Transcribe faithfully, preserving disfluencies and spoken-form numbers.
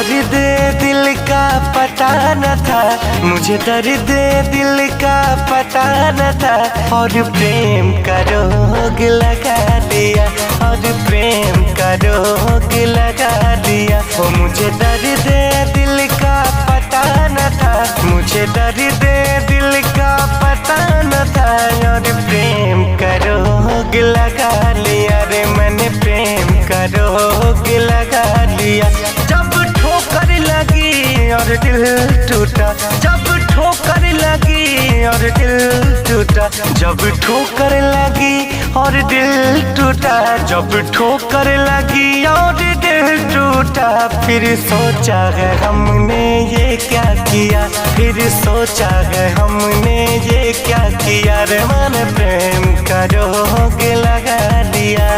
दर्द दिल का पता न था, मुझे दर्द दिल का पता न था, और प्रेम का रोग लगा दिया, और प्रेम का रोग लगा दिया। ओ मुझे दर्द दिल का पता न था, मुझे दर्द दिल का पता न था, और प्रेम का रोग लगा लिया रे, मैंने प्रेम का रोग लगा लिया। जब ठोकर लगी और दिल टूटा, जब ठोकर लगी और दिल टूटा, जब ठोकर लगी और दिल टूटा, जब ठोकर लगी और दिल टूटा, फिर सोचा है हमने ये क्या किया, फिर सोचा है हमने ये क्या किया रे, मैंने प्रेम का रोग लगा दिया।